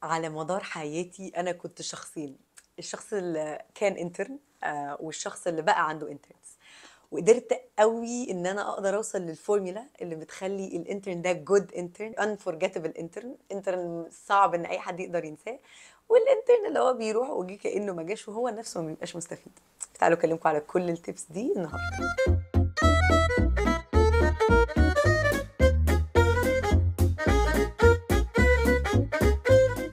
على مدار حياتي انا كنت شخصين، الشخص اللي كان intern والشخص اللي بقى عنده interns، وقدرت قوي ان انا اقدر اوصل للفورميلا اللي بتخلي ال intern ده good intern، unforgettable intern، intern صعب ان اي حد يقدر ينساه، وال intern اللي هو بيروح وجي كانه ما جاش وهو نفسه ما بيبقاش مستفيد. تعالوا اكلمكم على كل ال tips دي النهارده.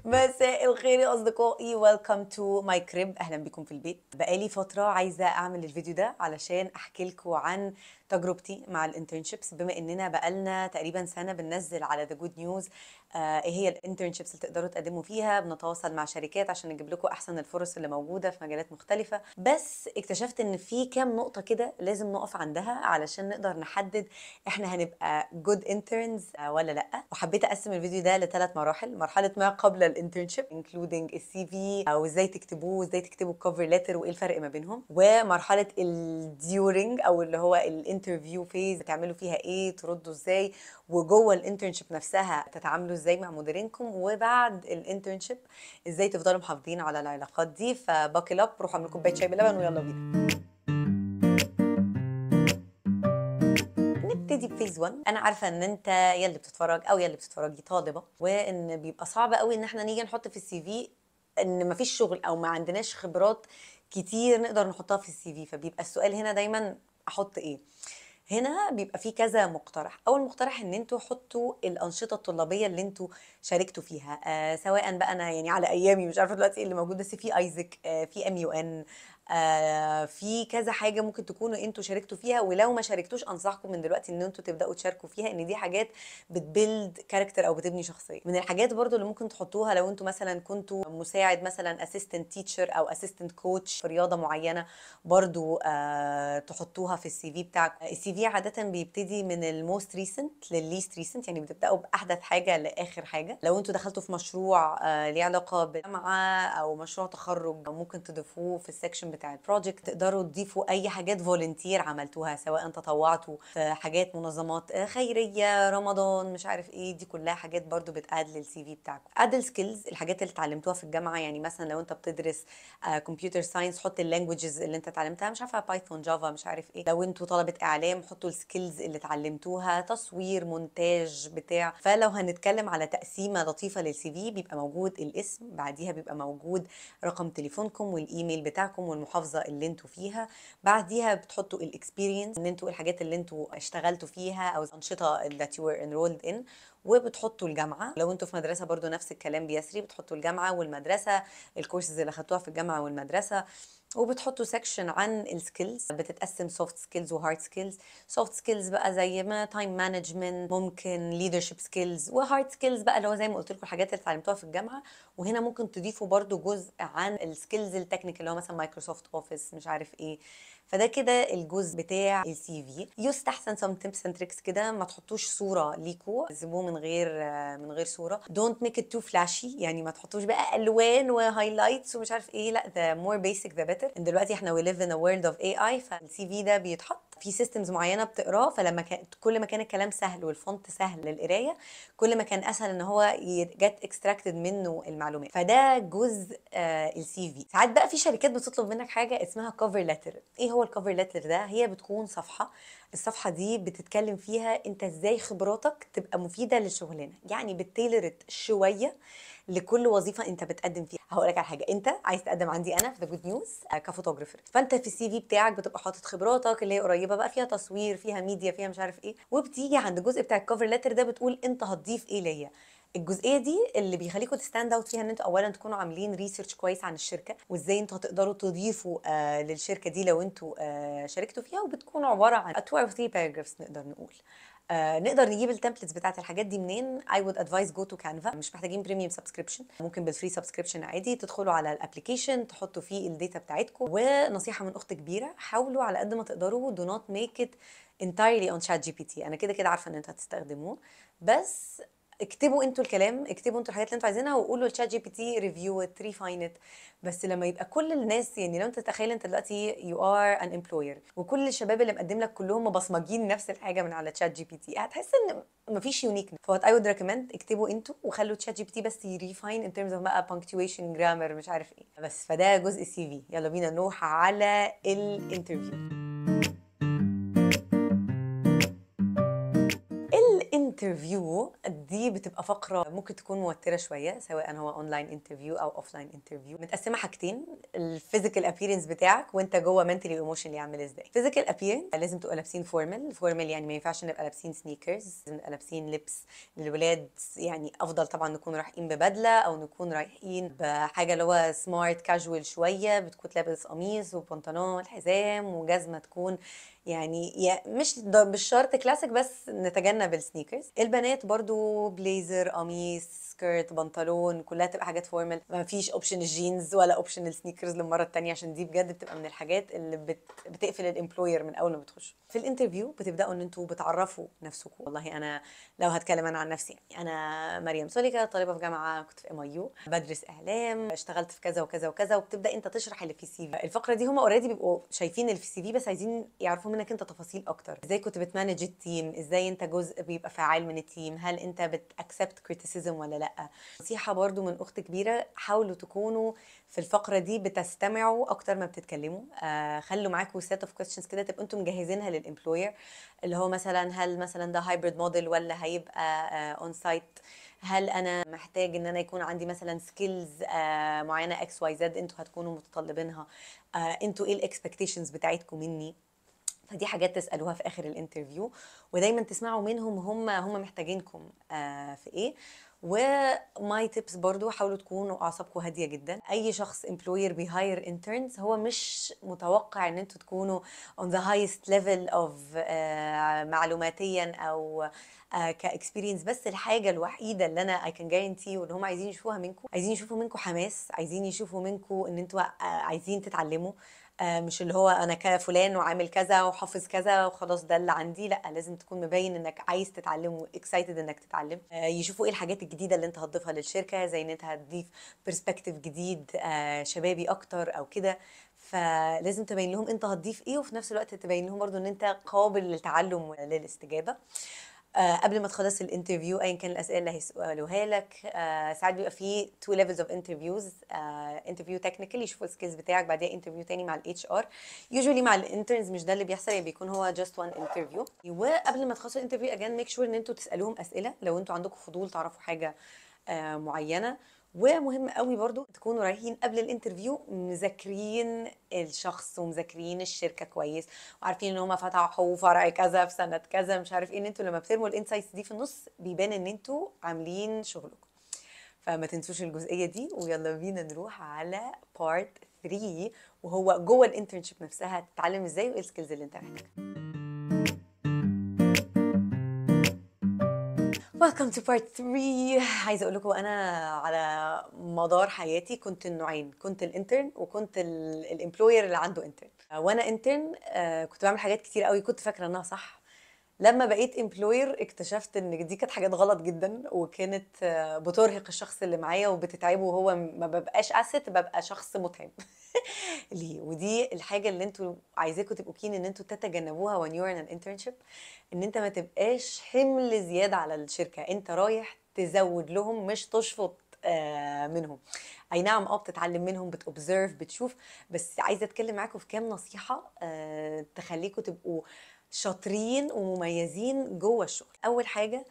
مساء الخير يا اصدقائي، welcome to my crib، اهلا بكم في البيت. بقالي فترة عايزه اعمل الفيديو ده علشان احكي لكم عن تجربتي مع ال internships، بما اننا بقالنا تقريبا سنة بننزل على The Good News ايه هي ال internships اللي تقدروا تقدموا فيها، بنتواصل مع شركات عشان نجيب لكم احسن الفرص اللي موجودة في مجالات مختلفة. بس اكتشفت ان في كام نقطة كده لازم نقف عندها علشان نقدر نحدد احنا هنبقى good interns ولا لا. وحبيت اقسم الفيديو ده لثلاث مراحل: مرحلة ما قبل ال internship including ال CV وازاي تكتبوه وازاي تكتبوا ال cover letter وايه الفرق ما بينهم، ومرحلة ال during او اللي هو ال interview phase تعملوا فيها ايه، تردوا ازاي، وجوه ال internship نفسها تتعاملوا ازاي مع مديرينكم، وبعد ال internship ازاي تفضلوا محافظين على العلاقات دي. ف buckle up، روحوا اعملوا كوباية شاي بلبن ويلا بينا نبتدي ب phase 1. انا عارفه ان انت يا اللي بتتفرج او يا اللي بتتفرجي طالبه، وان بيبقى صعب قوي ان احنا نيجي نحط في ال CV ان مفيش شغل او ما عندناش خبرات كتير نقدر نحطها في ال CV، فبيبقى السؤال هنا دايما احط ايه؟ هنا بيبقى فيه كذا مقترح. اول مقترح ان انتوا حطوا الانشطة الطلابيه اللي انتوا شاركتوا فيها، سواء بقى انا يعني على ايامي مش عارفه دلوقتي ايه اللي موجود، بس في AIESEC، في MUN، في كذا حاجة ممكن تكونوا انتوا شاركتوا فيها، ولو ما شاركتوش انصحكم من دلوقتي ان انتوا تبداوا تشاركوا فيها، ان دي حاجات بت build character او بتبني شخصية. من الحاجات برضو اللي ممكن تحطوها لو انتوا مثلا كنتوا مساعد مثلا assistant teacher او assistant coach في رياضة معينة، برضو تحطوها في ال CV بتاعكم. ال CV عادة بيبتدي من ال most recent للل least recent، يعني بتبداوا باحدث حاجة لاخر حاجة. لو انتوا دخلتوا في مشروع ليه علاقة بالجامعة او مشروع تخرج ممكن تضيفوه في ال section بتاع ال project. تقدروا تضيفوا اي حاجات volunteer عملتوها، سواء تطوعتوا في حاجات منظمات خيرية، رمضان، مش عارف ايه، دي كلها حاجات برضو بت add لل CV بتاعكم. add ال skills، الحاجات اللي اتعلمتوها في الجامعة، يعني مثلا لو انت بتدرس computer science حط ال languages اللي انت اتعلمتها، مش عارفه Python، Java، مش عارف ايه. لو انتوا طلبه اعلام حطوا ال skills اللي اتعلمتوها، تصوير، مونتاج، بتاع. فلو هنتكلم على تقسيمه لطيفة لل CV، بيبقى موجود الاسم، بعديها بيبقى موجود رقم تليفونكم والايميل بتاعكم والمحافظة اللي انتوا فيها، بعديها بتحطوا ال experience ان انتوا الحاجات اللي انتوا اشتغلتوا فيها او الانشطة that you were enrolled in، وبتحطوا الجامعة. لو انتوا في مدرسه برضو نفس الكلام بيسري، بتحطوا الجامعة والمدرسة، الكورسز اللي خدتوها في الجامعة والمدرسة، وبتحطوا section عن ال skills، بتتقسم soft skills و hard skills. soft skills بقى زي ما time management، ممكن leadership skills، و hard skills بقى اللي هو زي ما قلت لكم الحاجات اللي اتعلمتوها في الجامعة. وهنا ممكن تضيفوا برضو جزء عن ال skills ال technical اللي هو مثلا Microsoft Office، مش عارف ايه. فده كده الجزء بتاع ال CV. يستحسن some tips and tricks كده، ما تحطوش صوره ليكو، سيبوه من غير صوره. don't make it too flashy، يعني ما تحطوش بقى الوان و highlights ومش عارف ايه، لا the more basic the better. دلوقتي احنا we live in a world of AI، فال CV ده بيتحط في systems معينة بتقراه، فلما كان كل ما كان الكلام سهل وال font سهل للقرايه، كل ما كان اسهل ان هو get extracted منه المعلومات. فده جزء ال CV. ساعات بقى في شركات بتطلب منك حاجة اسمها cover letter. ايه هو ال cover letter ده؟ هي بتكون صفحة، الصفحة دي بتتكلم فيها انت ازاي خبراتك تبقى مفيدة للشغلانه، يعني بت tailor it شوية لكل وظيفة انت بتقدم فيها. هقول لك على حاجة، انت عايز تقدم عندي انا في The Good News ك photographer، فانت في ال CV بتاعك بتبقى حاطط خبراتك اللي هي قريبه بقى، فيها تصوير، فيها ميديا، فيها مش عارف ايه، وبتيجي عند الجزء بتاع ال cover letter ده بتقول انت هتضيف ايه ليا. الجزئية دي اللي بيخليكم ت stand out فيها ان انتوا اولا تكونوا عاملين research كويس عن الشركة، وازاي انتوا هتقدروا تضيفوا للشركة دي لو انتوا شاركتوا فيها، وبتكون عبارة عن 2 or 3 paragraphs نقدر نقول. نقدر نجيب ال templates بتاعت الحاجات دي منين؟ I would advise go to Canva، مش محتاجين premium subscription، ممكن بال free subscription عادي تدخلوا على ال application تحطوا فيه ال data بتاعتكم. ونصيحة من اخت كبيرة، حاولوا على قد ما تقدروا do not make it entirely on ChatGPT. انا كده كده عارفه ان انتوا هتستخدموه، بس اكتبوا انتوا الكلام، اكتبوا انتوا الحاجات اللي انتوا عايزينها، وقولوا ل ChatGPT review it، refine it. بس لما يبقى كل الناس، يعني لو انت تتخيل انت دلوقتي you are an employer وكل الشباب اللي مقدم لك كلهم مبصمجين نفس الحاجة من على ChatGPT، هتحس ان مفيش unique. ف what I would recommend، اكتبوا انتوا وخلوا ChatGPT بس ي refine in terms of بقى punctuation، grammar، مش عارف ايه. بس فده جزء ال CV. يلا بينا نروح على ال interview. ال interview دي بتبقى فقره ممكن تكون موتره شويه، سواء هو online interview او offline interview. متقسمه حاجتين: ال physical appearance بتاعك، وانت جوه mentally و emotionally عامل ازاي. physical appearance لازم تبقى لابسين formal. formal يعني ما ينفعش نبقى لابسين sneakers، لازم نبقى لابسين لبس للولاد يعني افضل طبعا نكون رايحين ببدله او نكون رايحين بحاجة اللي هو smart casual شويه، بتكون لابس قميص وبنطلون، حزام وجزمه، تكون يعني مش بالشرط كلاسيك، بس نتجنب ال sneakers. البنات برضو بليزر، قميص، skirt، بنطلون، كلها تبقى حاجات formal. ما فيش option الجينز ولا option ال sneakers للمرة الثانيه، عشان دي بجد بتبقى من الحاجات اللي بتقفل ال employer من اول ما بتخش. في ال interview بتبداوا ان انتوا بتعرفوا نفسكم. والله انا لو هتكلم انا عن نفسي، يعني انا مريم سوليكا، طالبه في جامعه، كنت في MIU، بدرس اعلام، اشتغلت في كذا وكذا وكذا، وبتبدا انت تشرح اللي في ال CV. الفقرة دي هم already بيبقوا شايفين اللي في ال CV، بس عايزين يعرفوا منك انت تفاصيل اكتر. ازاي كنت بت manage ال team؟ ازاي انت جزء بيبقى فعال من ال team؟ هل انت بت accept criticism ولا لا؟ نصيحة برضو من اخت كبيره، حاولوا تكونوا في الفقرة دي بتستمعوا اكتر ما بتتكلموا. خلوا معاكم set of questions كده تبقوا انتم مجهزينها لل employer، اللي هو مثلا هل مثلا ده hybrid model ولا هيبقى on site؟ هل انا محتاج ان انا يكون عندي مثلا skills معينة X Y Z انتوا هتكونوا متطلبينها؟ انتوا ايه ال expectations بتاعتكم مني؟ فدي حاجات تسالوها في اخر ال interview، ودايما تسمعوا منهم هم محتاجينكم في ايه. و my tips برضو، حاولوا تكونوا اعصابكم هادية جدا. اي شخص employer بي hire interns هو مش متوقع ان انتوا تكونوا on the highest level of معلوماتيا او ك experience. بس الحاجة الوحيدة اللي انا I can guarantee وان هم عايزين يشوفوها منكم، عايزين يشوفوا منكم حماس، عايزين يشوفوا منكم ان انتوا عايزين تتعلموا، مش اللي هو انا كفلان وعامل كذا وحافظ كذا وخلاص ده اللي عندي. لا، لازم تكون مبين انك عايز تتعلم و excited انك تتعلم. يشوفوا ايه الحاجات الجديدة اللي انت هتضيفها للشركه، زي ان انت هتضيف perspective جديد، شبابي اكتر او كده. فلازم تبين لهم انت هتضيف ايه، وفي نفس الوقت تبين لهم برضو ان انت قابل للتعلم وللاستجابه. قبل ما تخلص ال interview، ايا كان الاسئلة اللي هيسالوها لك، ساعات بيبقى فيه two levels of interviews: interview technical يشوفوا ال skills بتاعك، بعديها interview تاني مع ال HR. usually مع ال interns مش ده اللي بيحصل، يعني بيكون هو just one interview. وقبل ما تخلصوا ال interview again make sure ان انتوا تسالوهم اسئلة لو انتوا عندكم فضول تعرفوا حاجة معينه. ومهم قوي برضو تكونوا رايحين قبل ال interview مذاكرين الشخص ومذاكرين الشركة كويس، وعارفين ان هم فتحوا فرع كذا في سنة كذا مش عارف ايه. ان انتوا لما بترموا ال insights دي في النص بيبان ان انتوا عاملين شغلكم، فما تنسوش الجزئية دي. ويلا بينا نروح على part 3، وهو جوه ال internship نفسها تتعلم ازاي وايه ال skills اللي انت محتاجها. Welcome to part 3. عايزه اقول لكم انا على مدار حياتي كنت النوعين، كنت ال intern وكنت ال employer اللي عنده intern. وانا intern كنت بعمل حاجات كتير قوي كنت فاكره انها صح. لما بقيت employer اكتشفت ان دي كانت حاجات غلط جدا، وكانت بترهق الشخص اللي معايا وبتتعبه، وهو ما ببقاش asset، ببقى شخص متعب ليه. ودي الحاجة اللي انتوا عايزاكم تبقوا keen ان انتوا تتجنبوها when you're in an internship، ان انت ما تبقاش حمل زيادة على الشركه، انت رايح تزود لهم مش تشفط منهم. اي نعم بتتعلم منهم، بت observe، بتشوف، بس عايزه اتكلم معاكم في كام نصيحة تخليكم تبقوا شاطرين ومميزين جوه الشغل. اول حاجة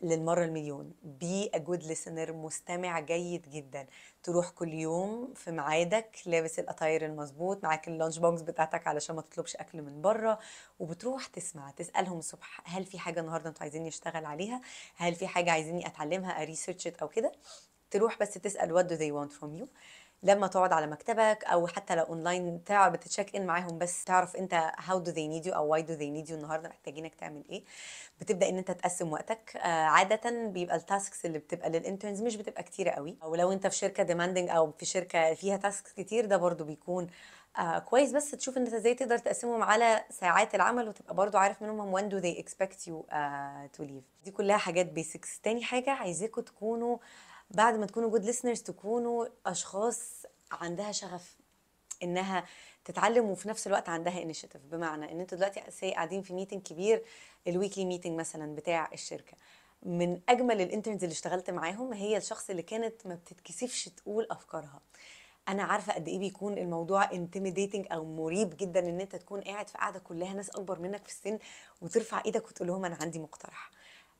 للمرة المليون، be a good listener، مستمع جيد جدا. تروح كل يوم في ميعادك، لابس ال attire المظبوط، معاك ال lunch box بتاعتك علشان ما تطلبش اكل من بره، وبتروح تسمع، تسالهم الصبح هل في حاجة النهارده انتوا عايزيني اشتغل عليها، هل في حاجة عايزيني اتعلمها، ا research او كده. تروح بس تسال what do they want from you. لما تقعد على مكتبك او حتى لو اونلاين تعرف بت check in معاهم، بس تعرف انت how do they need you او why do they need you، النهارده محتاجينك تعمل ايه. بتبدا ان انت تقسم وقتك. عادة بيبقى ال tasks اللي بتبقى لل interns مش بتبقى كتيرة قوي، او لو انت في شركة demanding او في شركة فيها tasks كتير ده برضو بيكون كويس، بس تشوف انت ازاي تقدر تقسمهم على ساعات العمل، وتبقى برضو عارف منهم when do they expect you to leave. دي كلها حاجات basics. تاني حاجة عايزاكم تكونوا بعد ما تكونوا good listeners تكونوا أشخاص عندها شغف إنها تتعلم، وفي نفس الوقت عندها initiative. بمعنى إن انتوا دلوقتي قاعدين في meeting كبير، ال weekly meeting مثلا بتاع الشركة. من أجمل ال interns اللي اشتغلت معاهم هي الشخص اللي كانت ما بتتكسفش تقول أفكارها. أنا عارفة قد إيه بيكون الموضوع intimidating أو مريب جدا إن أنت تكون قاعد في قاعدة كلها ناس أكبر منك في السن وترفع إيدك وتقول لهم أنا عندي مقترح.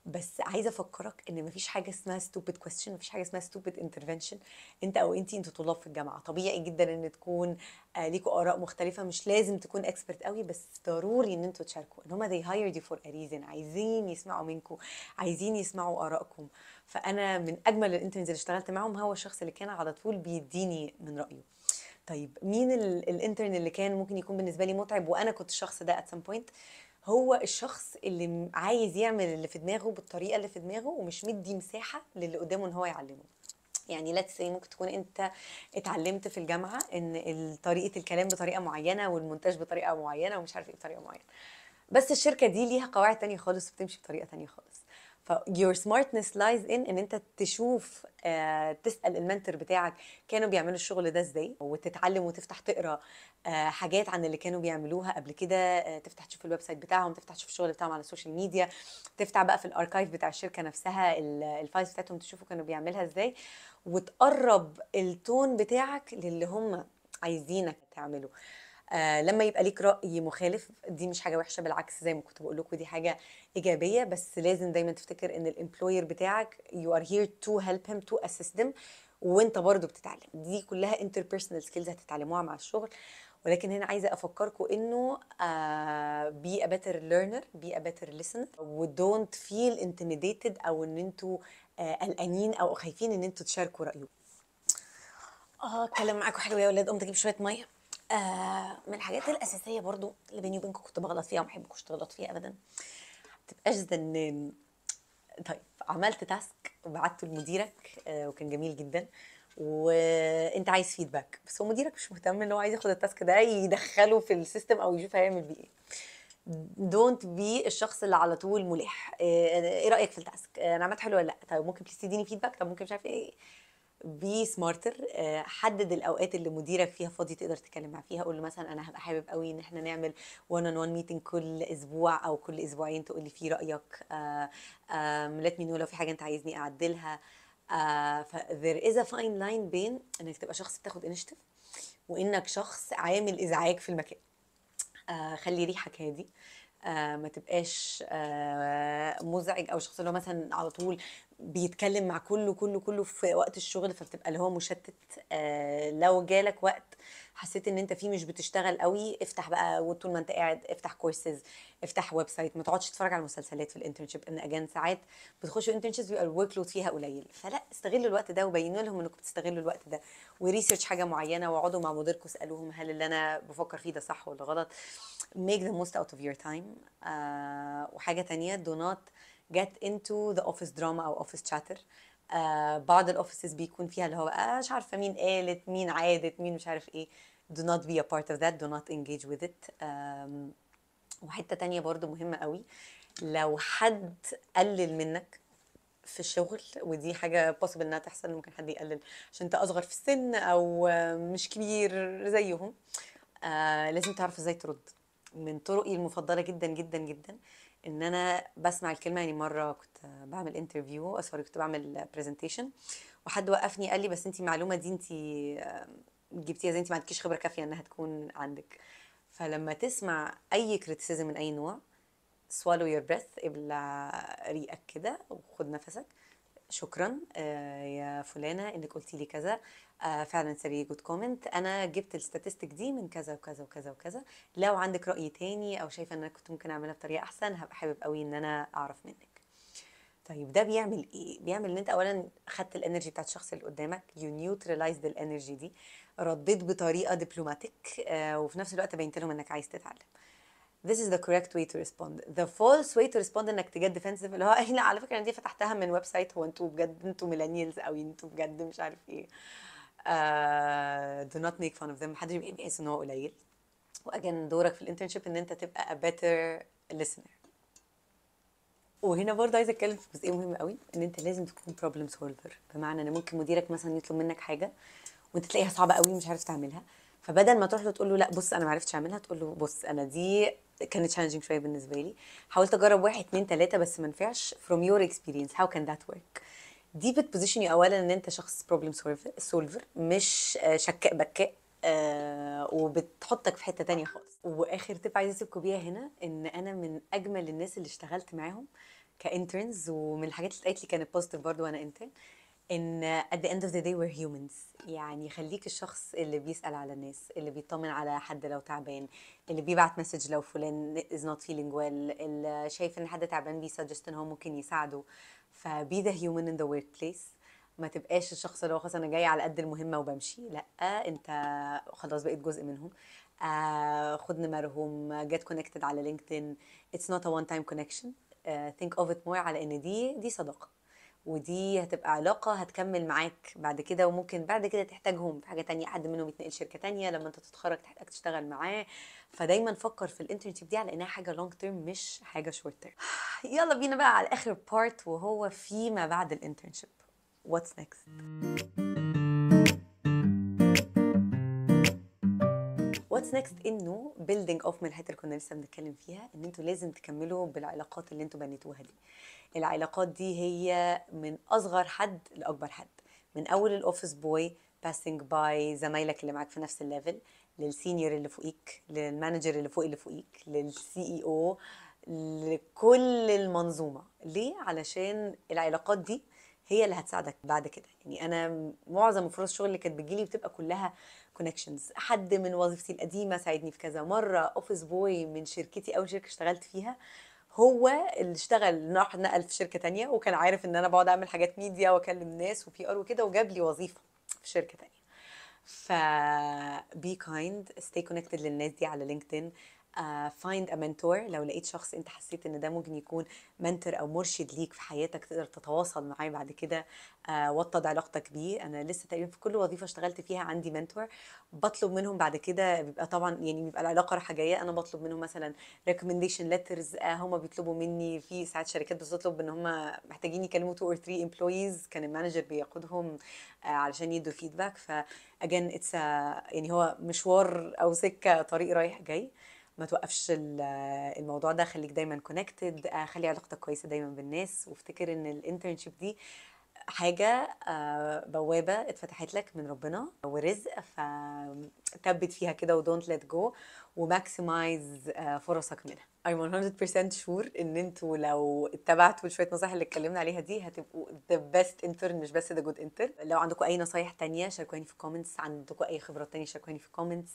بس عايزة أفكرك إن مفيش حاجة اسمها stupid question، مفيش حاجة اسمها stupid intervention. أنت أو أنتي أنتوا طلاب في الجامعة، طبيعي جدا إن تكون ليكوا آراء مختلفة، مش لازم تكون expert قوي، بس ضروري إن أنتوا تشاركوا. إن هما they hired you for a reason، عايزين يسمعوا منكم، عايزين يسمعوا آرائكم. فأنا من أجمل ال interns اللي اشتغلت معاهم هو الشخص اللي كان على طول بيديني من رأيه. طيب مين ال intern اللي كان ممكن يكون بالنسبة لي متعب، وأنا كنت الشخص ده at some point؟ هو الشخص اللي عايز يعمل اللي في دماغه بالطريقة اللي في دماغه، ومش مدي مساحة للي قدامه إن هو يعلمه. يعني let's say ممكن تكون أنت اتعلمت في الجامعة إن طريقة الكلام بطريقة معينة والمونتاج بطريقة معينة ومش عارف إيه بطريقة معينة، بس الشركة دي ليها قواعد تانية خالص وبتمشي بطريقة تانية خالص. ف your smartness lies in إن أنت تشوف، تسأل ال mentor بتاعك كانوا بيعملوا الشغل ده إزاي، وتتعلم وتفتح تقرأ حاجات عن اللي كانوا بيعملوها قبل كده، تفتح تشوف ال website بتاعهم، تفتح تشوف الشغل بتاعهم على ال social media، تفتح بقى في ال archive بتاع الشركة نفسها ال files بتاعتهم تشوفوا كانوا بيعملها إزاي، وتقرب ال tone بتاعك للي هم عايزينك تعمله. لما يبقى ليك رأي مخالف دي مش حاجة وحشة، بالعكس زي ما كنت بقول لكم دي حاجة إيجابية، بس لازم دايما تفتكر إن ال employer بتاعك you are here to help him to assist them، وانت برضو بتتعلم. دي كلها interpersonal skills هتتعلموها مع الشغل. ولكن هنا عايزة أفكركم إنه be a better learner، be a better listener، و don't feel intimidated أو إن انتوا قلقانين أو خايفين إن انتوا تشاركوا رأيكم. اتكلم معاكم حلو يا ولاد، قمت أجيب شوية مية. من الحاجات الأساسية برضو اللي بيني وبينكم كنت بغلط فيها وما بحبكوش تغلط فيها أبدا، متبقاش زنان. طيب عملت task وبعته لمديرك، وكان جميل جدا، وانت عايز feedback، بس هو مديرك مش مهتم ان هو عايز ياخد ال task ده يدخله في ال system او يشوف هيعمل بيه ايه. don't be الشخص اللي على طول ملح. ايه رايك في ال task؟ انا عملت حلو ولا لا؟ طيب ممكن please تديني feedback؟ طب ممكن مش عارف ايه. be smarter. حدد الاوقات اللي مديرك فيها فاضي تقدر تتكلم معاه فيها. قول له مثلا انا هبقى حابب قوي ان احنا نعمل 1 on 1 meeting كل اسبوع او كل اسبوعين، تقول لي فيه رايك. let me know لو في حاجة انت عايزني اعدلها. ف there is a fine line بين انك تبقى شخص بتاخد initiative وانك شخص عامل ازعاج في المكان. خلي ريحك هادي، ما تبقاش مزعج او شخص اللي هو مثلا على طول بيتكلم مع كله كله كله في وقت الشغل، فبتبقى اللي هو مشتت. لو جالك وقت حسيت ان انت فيه مش بتشتغل قوي، افتح بقى، وطول ما انت قاعد افتح كورسز، افتح website، ما تقعدش تتفرج على المسلسلات في ال internship. ان again ساعات بتخشوا internships بيبقى ال workload فيها قليل، فلا استغلوا الوقت ده وبينوا لهم انكم بتستغلوا الوقت ده، و research حاجة معينة، واقعدوا مع مديركم اسالوهم هل اللي انا بفكر فيه ده صح ولا غلط. make the most out of your time. وحاجه تانية، do not get into the office drama او office chatter. بعض ال offices بيكون فيها اللي هو مش عارفه مين قالت، مين عادت، مين مش عارف ايه. do not be a part of that, do not engage with it. وحتة تانية برضو مهمة قوي، لو حد قلل منك في الشغل، ودي حاجة possible انها تحصل، ممكن حد يقلل عشان انت اصغر في السن او مش كبير زيهم، لازم تعرف ازاي ترد. من طرقي المفضلة جدا جدا جدا ان انا بسمع الكلمة. يعني مرة كنت بعمل interview، sorry كنت بعمل presentation، وحد وقفني قال لي بس انتي المعلومة دي انتي جبتيها زي انتي ما عندكيش خبرة كافية انها تكون عندك. فلما تسمع اي criticism من اي نوع، swallow your breath، ابلع ريقك كده وخد نفسك. شكرا يا فلانة انك قلتي لي كذا، فعلا it's a really good comment، انا جبت ال statistic دي من كذا وكذا وكذا وكذا، لو عندك رأي تاني او شايفة ان انا كنت ممكن اعملها بطريقة احسن هبقى حابب قوي ان انا اعرف منك. طيب ده بيعمل ايه؟ بيعمل ان انت اولا خدت ال energy بتاعت الشخص اللي قدامك، you neutralized ال energy دي، رديت بطريقة diplomatic، وفي نفس الوقت بينت لهم انك عايز تتعلم. This is the correct way to respond. The false way to respond انك ت get defensive، اللي هو لا على فكرة انا دي فتحتها من website، هو انتوا بجد انتوا millennials او انتوا بجد مش عارف ايه. Do not make fun of them، محدش بيبقى بيحس ان هو قليل. و again دورك في ال internship ان انت تبقى a better listener. وهنا برضه عايزه اتكلم في جزئية مهمة قوي، ان انت لازم تكون problem solver. بمعنى ان ممكن مديرك مثلا يطلب منك حاجة وانت تلاقيها صعبة قوي ومش عارف تعملها، فبدل ما تروح له تقول له لا بص انا ما عرفتش اعملها، تقول له بص انا دي كانت challenging شوية بالنسبة لي، حاولت اجرب 1 2 3 بس ما نفعش، from your experience how can that work. دي بت position you اولا ان انت شخص problem solver، مش شكاء بكاء، وبتحطك في حتة تانية خالص. واخر tip عايزه اسيبكم بيها هنا، ان انا من اجمل الناس اللي اشتغلت معاهم ك interns، ومن الحاجات اللي اتقالت لي كانت positive برضو وانا intern، ان at the end of the day we're humans. يعني خليك الشخص اللي بيسأل على الناس، اللي بيطمن على حد لو تعبان، اللي بيبعت message لو فلان is not feeling well، اللي شايف ان حد تعبان بي suggest ان هو ممكن يساعده. ف be the human in the workplace. ما تبقاش الشخص اللي هو خلاص انا جاي على قد المهمة وبمشي، لا انت خلاص بقيت جزء منهم. خد نمرهم، get connected على LinkedIn. It's not a one time connection. Think of it more على ان دي صداقة، ودي هتبقى علاقة هتكمل معاك بعد كده، وممكن بعد كده تحتاجهم في حاجة تانية، حد منهم يتنقل شركة تانية لما انت تتخرج تحتاج تشتغل معاه. فدايما فكر في ال internship دي على انها حاجة long term مش حاجة short term. يلا بينا بقى على اخر part، وهو فيما بعد ال internship. What's next؟ What's next انه building off من الحتة اللي كنا لسه بنتكلم فيها، ان انتوا لازم تكملوا بالعلاقات اللي انتوا بنيتوها دي. العلاقات دي هي من اصغر حد لاكبر حد، من اول ال office boy passing by زمايلك اللي معاك في نفس ال level، لل senior اللي فوقيك، لل manager اللي فوق اللي فوقيك، لل CEO، لكل المنظومة. ليه؟ علشان العلاقات دي هي اللي هتساعدك بعد كده. يعني انا معظم فرص الشغل اللي كانت بتجيلي بتبقى كلها connections، حد من وظيفتي القديمة ساعدني في كذا مرة، office boy من شركتي اول شركة اشتغلت فيها هو اللي اشتغل راح نقل في شركة تانية، وكان عارف ان انا بقعد اعمل حاجات ميديا واكلم ناس و PR وكده، وجاب لي وظيفة في شركة تانية. ف be kind، stay connected للناس دي على LinkedIn، find a mentor. لو لقيت شخص انت حسيت ان ده ممكن يكون mentor او مرشد ليك في حياتك تقدر تتواصل معاه بعد كده، وطد علاقتك بيه. انا لسه تقريبا في كل وظيفة اشتغلت فيها عندي mentor، بطلب منهم بعد كده، بيبقى طبعا يعني بيبقى العلاقة رايحة جاية، انا بطلب منهم مثلا recommendation letters، هم بيطلبوا مني. في ساعات شركات بتطلب ان هم محتاجين يكلموا 2 or 3 employees كان ال manager بياخدهم علشان يدوا feedback. ف again it's يعني هو مشوار او سكة طريق رايح جاي، ما توقفش الموضوع ده، خليك دايما connected، خلي علاقتك كويسة دايما بالناس، وافتكر ان ال internship دي حاجة بوابه اتفتحت لك من ربنا ورزق، فتثبت فيها كده و don't let go و maximize فرصك منها. I'm 100% sure ان انتوا لو اتبعتوا شوية نصايح اللي اتكلمنا عليها دي هتبقوا the best intern، مش بس the good intern. لو عندكم اي نصايح تانية شاركوني في comments، عندكم اي خبرات تانية شاركوني في comments.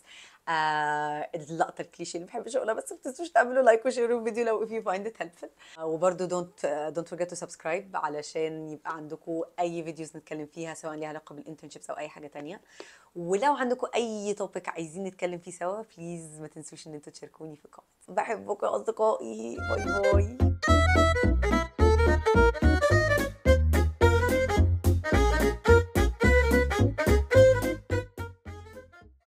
اللقطة الكليشيه اللي بحب اقولها، بس ما تنسوش تعملوا like و share الفيديو لو if you find it helpful. وبرده don't forget to subscribe علشان يبقى عندكم اي videos نتكلم فيها سواء ليها علاقة بال internships او اي حاجة تانية. ولو عندكم اي topic عايزين نتكلم فيه سوا please ما تنسوش ان انتوا تشاركوني في ال comments. بحبكم يا اصدقائي، bye bye.